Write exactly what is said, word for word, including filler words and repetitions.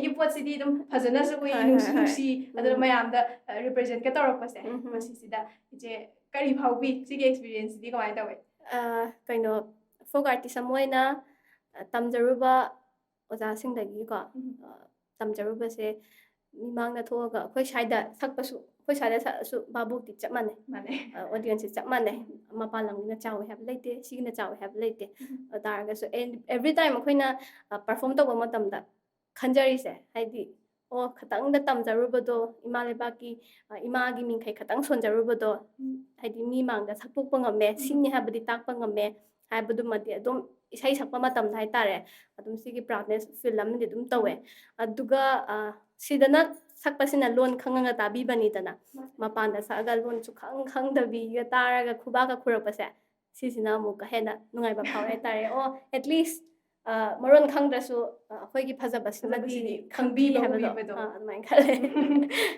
ꯁꯤꯒꯤ ꯄꯣꯠꯁꯤꯗꯤ ꯑꯗꯨꯝ ꯐꯖꯅꯁꯨ ꯎꯏ, ꯍꯣꯏ, ꯅꯨꯡꯁꯨ ꯍꯣꯏ, ꯍꯣꯏ꯫ ꯅꯨꯡꯁꯤ, ꯑꯗꯨꯅ ꯎꯝ꯫ ꯃꯌꯥꯝꯗ ꯔꯤꯄ꯭ꯔꯖꯦꯟꯠꯀ ꯇꯧꯔꯛꯄꯁꯦ꯫ ꯎꯝ, ꯎꯝ꯫ ꯃꯁꯤꯁꯤꯗ ꯏꯆꯦ ꯀꯔꯤ ꯐꯥꯎꯕꯤ? ꯁꯤꯒꯤ ꯑꯦꯛꯁꯄꯤꯔꯤꯌꯦꯟꯁꯁꯤꯗꯤ ꯀꯃꯥꯏꯅ ꯇꯧꯋꯦ? ꯑ, ꯀꯩꯅꯣ, ꯐꯣꯛ ꯑꯥꯔꯇꯤꯁ ꯑꯃ ꯑꯣꯏꯅ, ꯑ, ꯇꯝꯖꯔꯨꯕ ꯑꯣꯖꯥꯁꯤꯡꯗꯒꯤꯀꯣ, ꯎꯝ꯫ ꯑ, ꯇꯝꯖꯔꯨꯕꯁꯦ, ꯃꯤꯃꯥꯡꯗ ꯊꯣꯛꯑꯒ ꯑꯩꯈꯣꯏ ꯁ꯭ꯋꯥꯏꯗ ꯁꯛꯄꯁꯨ, ꯑꯩꯈꯣꯏ ꯁ꯭ꯋꯥꯏꯗ ꯁꯛꯑꯁꯨ ꯚꯥꯕꯨꯛꯇꯤ ꯆꯞ ꯃꯥꯟꯅꯩ꯫ ꯃꯥꯟꯅꯩ꯫ ꯑ, ꯑꯣꯗꯤꯌꯦꯟꯁꯁꯦ ꯆꯞ ꯃꯥꯟꯅꯩ꯫ ꯃꯄꯥꯟ ꯂꯝꯒꯤꯅ ꯆꯥꯎꯋꯦ ꯍꯥꯏꯕ ꯂꯩꯇꯦ, ꯁꯤꯒꯤꯅ ꯆꯥꯎꯋꯦ ꯍꯥꯏꯕ ꯂꯩꯇꯦ꯫ ꯎꯝ꯫ ꯑꯗꯨ ꯇꯥꯔꯒꯁꯨ ꯑꯦ-, ꯑꯦꯚ꯭ꯔꯤ ꯇꯥꯏꯝ ꯑꯩꯈꯣꯏꯅ, ꯑ, ꯄꯔꯐꯣꯔꯝ ꯇꯧꯕ ꯃꯇꯝꯗ ꯈꯟꯖꯔꯤꯁꯦ, ꯍꯥꯏꯗꯤ, ꯑꯣ, ꯈꯇꯪꯗ ꯇꯝꯖꯔꯨꯕꯗꯣ, ꯏꯃꯥ ꯂꯩꯕꯥꯛꯀꯤ, ꯑ, ꯏꯃꯥꯒꯤ ꯃꯤꯡꯈꯩ ꯈꯇꯪ ꯁꯣꯟꯖꯔꯨꯕꯗꯣ, ꯎꯝ꯫ ꯍꯥꯏꯗꯤ, ꯃꯤ ꯃꯥꯡꯗ ꯁꯛꯇꯣꯛꯄ ꯉꯝꯃꯦ, ꯎꯝ꯫ ꯁꯤꯅꯤ ꯍꯥꯏꯕꯗꯤ ꯇꯥꯛꯄ ꯉꯝꯃꯦ ꯍꯥꯏꯕꯗꯨꯃꯗꯤ ꯑꯗꯨꯝ ꯏꯁꯩ ꯁꯛꯄ ꯃꯇꯝꯗ ꯍꯥꯏꯇꯥꯔꯦ, ꯑꯗꯨꯝ ꯁꯤꯒꯤ ꯄ꯭ꯔꯥꯎꯠꯅꯦꯁ ꯐꯤꯜ ꯑꯃꯗꯤ ꯑꯗꯨꯝ ꯇꯧꯋꯦ꯫ ꯑꯗꯨꯒ, ꯑ, ꯁꯤꯗꯅ ꯁꯛꯄꯁꯤꯅ ꯂꯣꯟ ꯈꯪꯉꯒ ꯇꯥꯕꯤꯕꯅꯤꯗꯅ, ꯃꯥꯅꯦ꯫ ꯃꯄꯥꯟꯗ ꯁꯛꯑꯒ ꯂꯣꯟꯁꯨ ꯈꯪ ꯈꯪꯗꯕꯤꯒ ꯇꯥꯔꯒ ꯈꯨꯕꯥꯛꯀ ꯈꯨꯔꯛꯄꯁꯦ, ꯁꯤꯁꯤꯅ ꯑꯃꯨꯛꯀ ꯍꯦꯟꯅ ꯅꯨꯡꯉꯥꯏꯕ ꯐꯥꯎꯋꯦ ꯍꯥꯏꯇꯥꯔꯦ꯫ ꯑꯣ, ꯑꯦꯠꯂꯤꯁ, ꯑ, ꯃꯔꯣꯟ ꯈꯪꯗ꯭ꯔꯁꯨ, ꯑ, ꯑꯩꯈꯣꯏꯒꯤ ꯐꯖꯕꯁꯤꯃꯗꯤ ꯐꯖꯕꯁꯤꯗꯤ ꯈꯪꯕꯤ ꯈꯪꯕꯤꯕ ꯍꯥꯏꯕꯗꯣ, ꯎꯕꯤꯕꯗꯣ꯫ ꯑ, ꯑꯗꯨꯃꯥꯏꯅ ꯈꯜꯂꯦ꯫